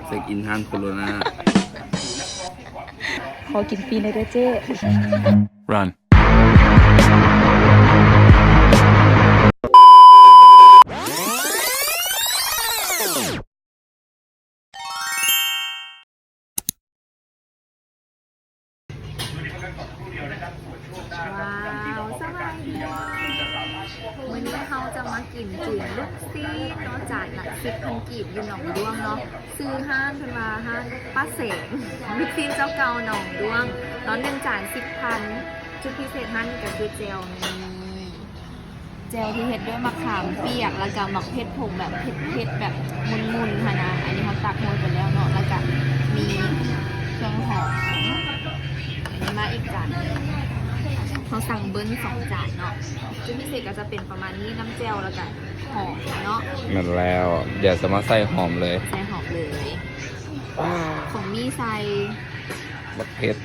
ເຊັກອິນຮ້ານໂຄໂຣນາ ຂໍກິນຟຣີແດ່ເດີ້ເຈ້. Run. ວ້າວ ສະບາຍດີ ມື້ນີ້ເຮົາຈະມາກິນຈີນລູກຊີ້ນເນາະ ຈານລະສິບພັນກີບ ຢູ່ໜອງດ້ວງເນາະ. ຊື່ຮ້ານເພິ່ນວ່າຮ້ານປ້າແສງ ລູກຊີ້ນເຈົ້າເກົ່າໜອງດ້ວງເນາະ ໜຶ່ງຈານສິບພັນ. ຈຸດພິເສດຮ້ານນີ້ກໍຄືແຈ່ວນີ້ ແຈ່ວທີ່ເຮັດດ້ວຍໝາກຂາມປຽກ ແລ້ວກະໝາກເຜັດຜົງແບບເຜັດໆ ແບບມົນໆ ຫັ້ນນະ. ອັນນີ້ເຮົາຕັກໂຮຍໄປແລ້ວເນາະ ແລ້ວກະມີເຄື່ອງຫອມ. ອັນນີ້ມາອີກຈານໜຶ່ງ ເຮົາສັ່ງເບິ້ນສອງຈານເນາະ. ຈຸດພິເສດກໍຈະເປັນປະມານນີ້ ນ້ຳແຈ່ວ ແລ້ວກະຫອມເນາະ. ແມ່ນແລ້ວ ດຽວຈະມາໃສ່ຫອມເລີຍ ໃສ່ຫອມເລີຍ. ຂອງມີໃສ່ໝາກເຜັດ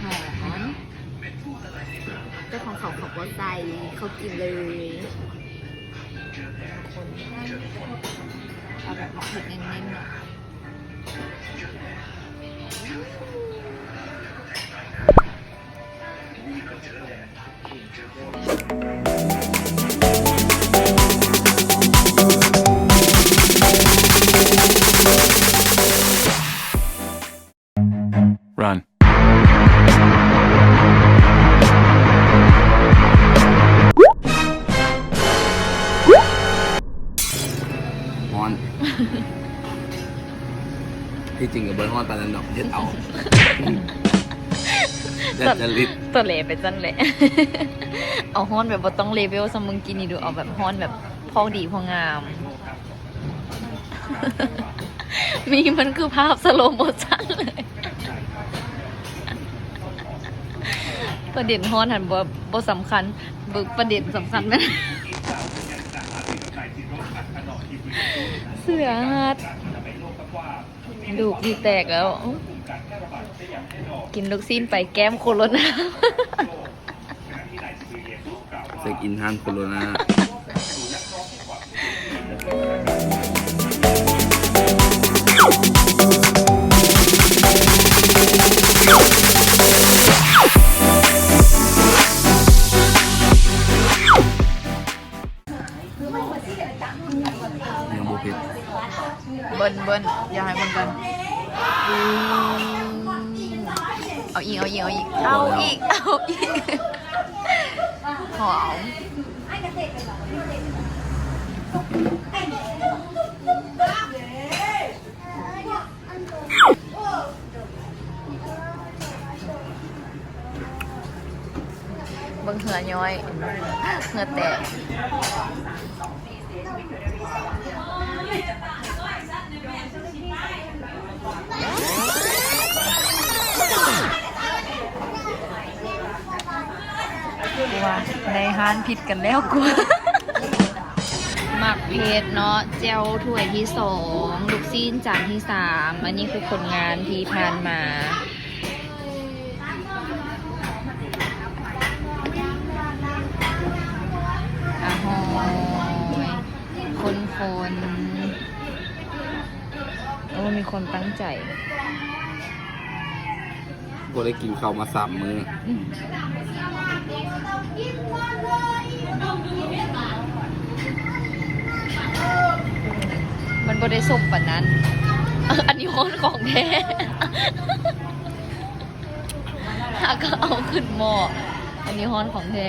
ຫອມ ແຕ່ຂອງເຂົາ ເຂົາບໍ່ໃສ່ ເຂົາກິນເລີຍ. ເອົາແບບເຜັດເນັ້ນໆ ເນາະ. Run. ຮ້ອນ ທີ່ຈິງກໍບໍ່ໄດ້ຮ້ອນປານນັ້ນດອກ ເຮັດເອົາ ແດດຈະລິດ ຕະແຫຼໄປຊັ້ນແຫຼະ. ເອົາຮ້ອນແບບບໍ່ຕ້ອງເລເວວສ່ຳມື້ກີ້ນີ້ດູ ເອົາແບບຮ້ອນແບບພໍດີພໍງາມ. ມີ ມັນຄືພາບສະໂລໂມຊັນເລີຍ. ປະເດັນຮ້ອນຫັ້ນບໍ່ ບໍ່ສຳຄັນ ເບິ່ງປະເດັນສຳຄັນແມ່ນ ເສືອຫັດ ລູກທີ່ແຕກແລ້ວ. ກິນລູກຊີ້ນໄປແກ້ມໂຄໂຣນາ. ເຊັກອິນຮ້ານໂຄໂຣນາ. ຍັງບໍ່ເຜັດ. ເບິ່ນ ເບິ່ນ ຢ່າໃຫ້ເບິ່ງກັນ. ອືມ ເອົາອີກ ເອົາອີກ ເອົາອີກ ເອົາອີກ ເອົາອີກ. ຫອມ. ເບິ່ງເຫື່ອຍ້ອຍ ເຫື່ອແຕກ. ວ່າໃນຮ້ານຜິດກັນແລ້ວກວ່າ. ໝາກເຜັດເນາະ ແຈ່ວຖ້ວຍທີສອງ ລູກຊີ້ນຈານທີສາມ. ອັນນີ້ຄືຜົນງານທີ່ຜ່ານມາ. ອະ ຫອຍ ຄົນໆ. ໂອ້ ມີຄວາມຕັ້ງໃຈ. ບໍ່ໄດ້ກິນເຂົ້າມາສາມມື້. ອືມ ມັນບໍ່ໄດ້ສົ້ມປານນັ້ນ. ອັນນີ້ຮ້ອນຂອງແທ້. ຫາກໍເອົາຂຶ້ນໝໍ້. ອັນນີ້ຮ້ອນຂອງແທ້.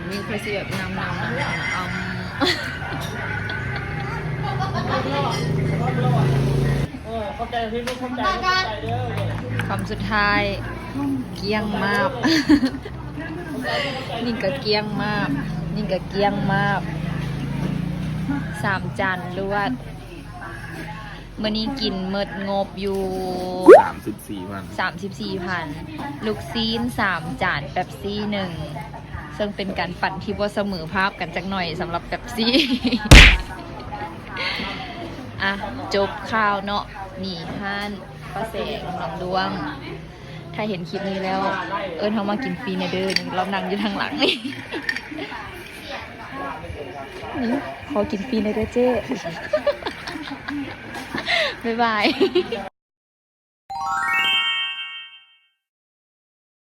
ນີ້ຄືຊິແບບນຳໆ ອຳ ເອີ ຂອບໃຈພີ່ ຂອບໃຈ ຂອບໃຈເດີ. ຄຳສຸດທ້າຍ ກ້ຽງມາບ. ນີ້ກໍກ້ຽງມາບ ນີ້ກໍກ້ຽງມາບ ສາມຈານລວດ. ມື້ນີ້ກິນໝົດງົບຢູ່ ສາມສິບສີ່ພັນ ສາມສິບສີ່ພັນ ລູກຊີ້ນສາມຈານ ເປັບຊີໜຶ່ງ ເຊິ່ງເປັນການປັ່ນທີ່ບໍ່ສະເໝີພາບກັນຈັກໜ່ອຍສຳລັບເປັບຊີ. ອ່ະ ຈົບຂ່າວເນາະ. ນີ້ຮ້ານປ້າແສງໜອງດ້ວງ. ເ ໃຜເຫັນຄລິບນີ້ແລ້ວ ເອີ້ນເຮົາມາກິນຟຣີແດ່ເດີ ນີ້ລາວນັ່ງຢູ່ທາງຫຼັງນີ້ ນີ້ ຂໍກິນຟຣີແດ່ເດີເຈ້ ບາຍບາຍ.